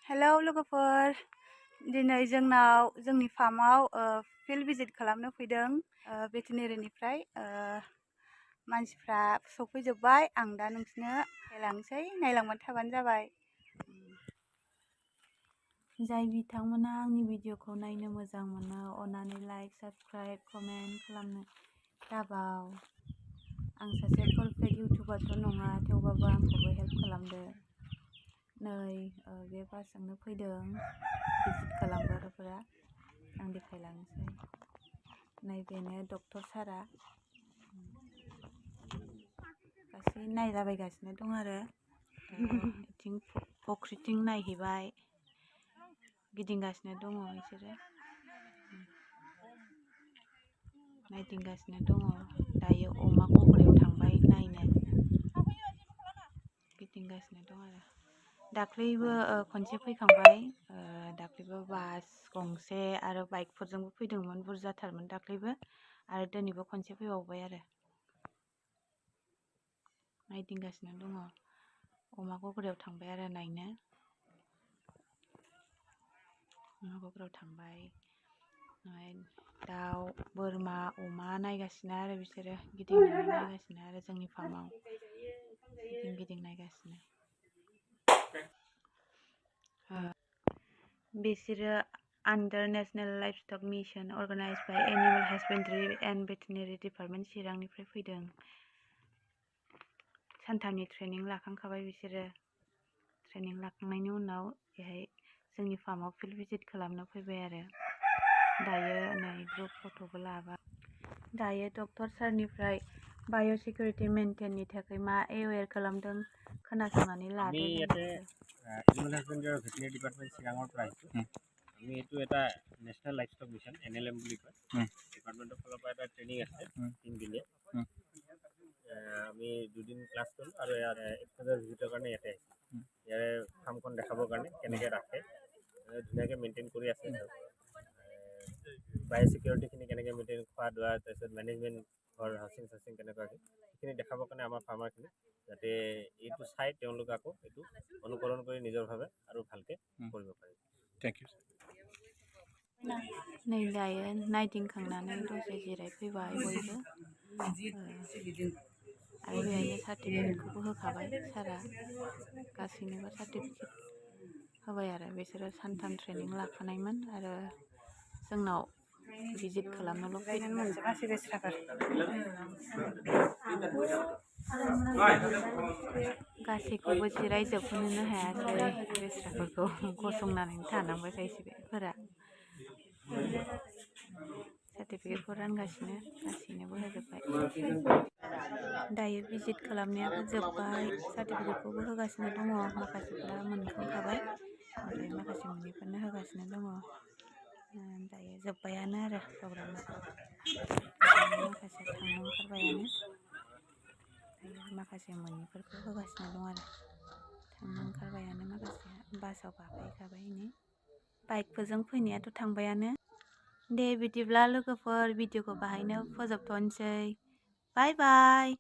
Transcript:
Hello लोगोफोर, दिनै जोंनि फार्माव फिल्ड भिजिट खालामनो फैदों भेटेरिनारिनिफ्राय। मानसिफ्रा सफैजोब्बाय, आं दा नोंसोरनो नायलांसै, नायलांबाय थाबानो जाबाय। जाय बिथांमोना आंनि भिडिअखौ नायनो मोजां मोनो, अन्नानै लाइक, साबस्क्राइब, कमेन्ट खालामनो दाबाव। आं सासे पारफेक्ट इउटुबारथ' नङा, थेवबाबो आंखौबो हेल्प खालामदो। नै बे बासजोंनो फैदों भिजिट खालामग्राफोरा, आं देखायलांसै। नैबेनो डक्टर सारा गासै नायलाबायगासिनो दं आरो बिथिं फख्रिथिं नायहैबाय, गिदिंगासिनो दङ बिसोरो, नायदिंगासिनो दङ। दायो अमा गग्रायाव थांबाय नायनो, गिदिंगासिनो दं आरो। दाख्लैबो खनसे फैखांबाय, दाख्लैबो बास गंसे आरो बाइकफोरजोंबो फैदोंमोन, बुरजाथारमोन दाख्लैबो, आरो दिनैबो खनसे फैबावबाय आरो। नायदिंगासिनो दङ, अमा गग्रायाव थांबाय आरो नायनो, अमा गग्रायाव थांबाय। दाउ, बोरमा, अमा नायगासिनो आरो बिसोरो, गिदिंनानै नायगासिनो आरो जोंनि फार्माव गिदिं नायगासिनो। बिसोरो under national livestock mission organized by animal husbandry and veterinary department चिरांनिफ्राय फैदों। सानथामनि ट्रेनिं लाखांखाबाय बिसोरो। ट्रेनिं लाखांनायनि उनाव बेहाय जोंनि फार्माव फिल्ड भिजिट खालामनो फैबाय आरो। दायो नै ग्रुप फट'बो लाबाय। दायो डक्टर सारनिफ्राय बाय'सिकिउरिटि मेन्टेननि थाखाय मा एवेर खालामदों खोनासंनानै लादो। এনিমেল হাজবেণ্ডাৰী আৰু ভেটেৰিনেৰী ডিপাৰ্টমেণ্ট চিৰাঙৰ পৰা আহিছোঁ। আমি এইটো এটা নেশ্যনেল লাইভষ্টক মিছন NLM বুলি কয়। ডিপাৰ্টমেণ্টৰ ফালৰ পৰা এটা ট্ৰেইনিং আছে 3 দিনীয়া। আমি 2 দিন ক্লাছ কৰিলোঁ আৰু এক্সপ'জাৰ ভিজিটৰ কাৰণে ইয়াতে আহিছোঁ। ইয়াৰে ফাৰ্মখন দেখাবৰ কাৰণে কেনেকৈ ৰাখে, ধুনীয়াকৈ মেইনটেইন কৰি আছে। বায়'চিকিউৰিটিখিনি কেনেকৈ মেইনটেইন, খোৱা দোৱা, তাৰপিছত মেনেজমেণ্ট, ঘৰ হাউচিং চাউচিং কেনেকুৱাকৈ, সেইখিনি দেখাবৰ কাৰণে আমাৰ ফাৰ্মাৰখিনি যাতে এইটো চাই তেওঁলোকে আকৌ এইটো অনুকৰণ কৰি নিজৰভাৱে আৰু ভালকৈ কৰিব পাৰে। Thank you. नै दायो नायदिंखांनानै दसे जिरायफैबाय बयबो, आरो बेहायनो सार्टिफिकेटखौबो होखाबाय सारा, गासैनोबो सार्टिफिकेट होबाय आरो। बिसोरो सानथाम ट्रेनिं लाखानायमोन आरो जोंनाव भिजिट खालामनोल' फैदों। मोनसे मासे बेस्राफोर गासैखौबो जिरायजोबहोनोनो हायासै, बेस्राफोरखौ गसंनानै थानांबाय खायसेफोरा। सार्टिफिकेटखौ रानगासिनो, गासैनोबो होजोब्बाय। दायो भिजिट खालामनायाबो जोब्बाय, सार्टिफिकेटखौबो होगासिनो दङ। माखासेफोरा मोनखांखाबाय, ओमफ्राय माखासे मोनैफोरनो होगासिनो दङ। दायो जोब्बायानो आरो प्रग्रामा, माखासे थांनो ओंखारबायानो, दायो माखासे मोनैफोरखौ होगासिनो दं आरो। थांनो ओंखारबायानो माखासेया, बासाव गाखोहैखाबाय नै, बाइकफोरजों फैनायाथ' थांबायानो। दे बिदिब्ला लोगोफोर, भिडिअखौ बाहायनो फोजोबथ'नोसै। बाय बाय।